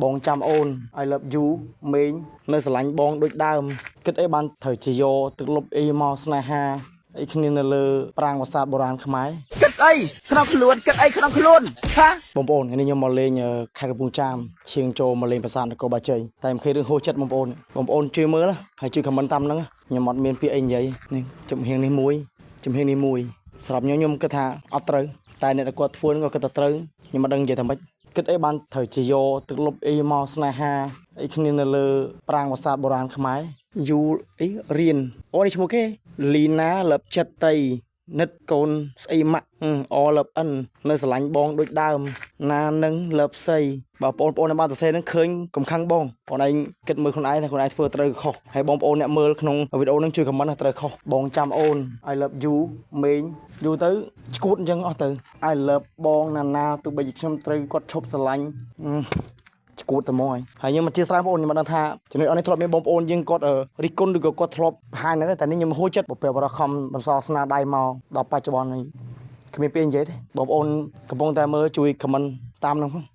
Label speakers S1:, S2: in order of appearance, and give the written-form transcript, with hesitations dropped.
S1: បងចាំអូន I love you មេងនៅស្រឡាញ់បងដូចដើមគិតអីបានត្រូវជាយកទឹកលុបអីមកស្នេហាអីគ្នានៅលើប្រាង្គប្រាសាទបុរាណខ្មែរ
S2: គិតអីក្នុងខ្លួនគិតអីក្នុងខ្លួនហា
S1: បងប្អូនថ្ងៃនេះខ្ញុំមកលេងខេត្តកំពង់ចាមឈៀងចូលមកលេងប្រាសាទនគរបាជ័យតែមិនឃើញរឿងហួសចិត្តបងប្អូនបងប្អូនជួយមើលណាហើយជួយ comment តាមហ្នឹងណាខ្ញុំអត់មានពាក្យអីនិយាយនេះចំហៀងនេះមួយចំហៀងនេះមួយសម្រាប់ខ្ញុំខ្ញុំគិតថាអត់ត្រូវតែអ្នកដែលគាត់ធ្វើហ្នឹងក៏គិតថាត្រូវខ្ញុំមិនដឹងនិយាយថាម៉េចគិតអីបានត្រូវជាយកទឹកលុបអីមកស្នេហាអីគ្នានៅលើប្រាង្គប្រាសាទបុរាណខ្មែរយូអីរៀនអូនេះឈ្មោះគេលីណាលឹបចិត្តតីនិតកូនស្អីម៉ាក់អលឹបអិននៅស្រឡាញ់បងដូចដើមណានឹងលឹបសីបើបងប្អូនអ្នកបានសរសេរនឹងឃើញកំខឹងបងបងឯងគិតមើលខ្លួនឯងថាខ្លួនឯងធ្វើត្រូវខុសហើយបងប្អូនអ្នកមើលក្នុងវីដេអូនឹងជួយ comment ថាត្រូវខុសបងចាំអូន I love you មេងយូរទៅឈួតអញ្ចឹងអស់ទៅ I love បងណាណាទោះបីជាខ្ញុំត្រូវគាត់ឈប់ស្រឡាញ់ឈួតតែមកហើយហើយខ្ញុំមកជាស្រ័យបងប្អូនខ្ញុំមិនដឹងថាចំណុចអស់នេះធ្លាប់មានបងប្អូនយើងគាត់រិះគន់ឬក៏គាត់ធ្លាប់បង្ហាញហ្នឹងតែនេះខ្ញុំហួសចិត្តបើពេលបរោះខំបន្សល់ស្នាដៃមកដល់បច្ចុប្បន្ននេះគ្មានពេលនិយាយទេបងប្អូនកំពុងតែមើលជួយ comment តាមហ្នឹងផង។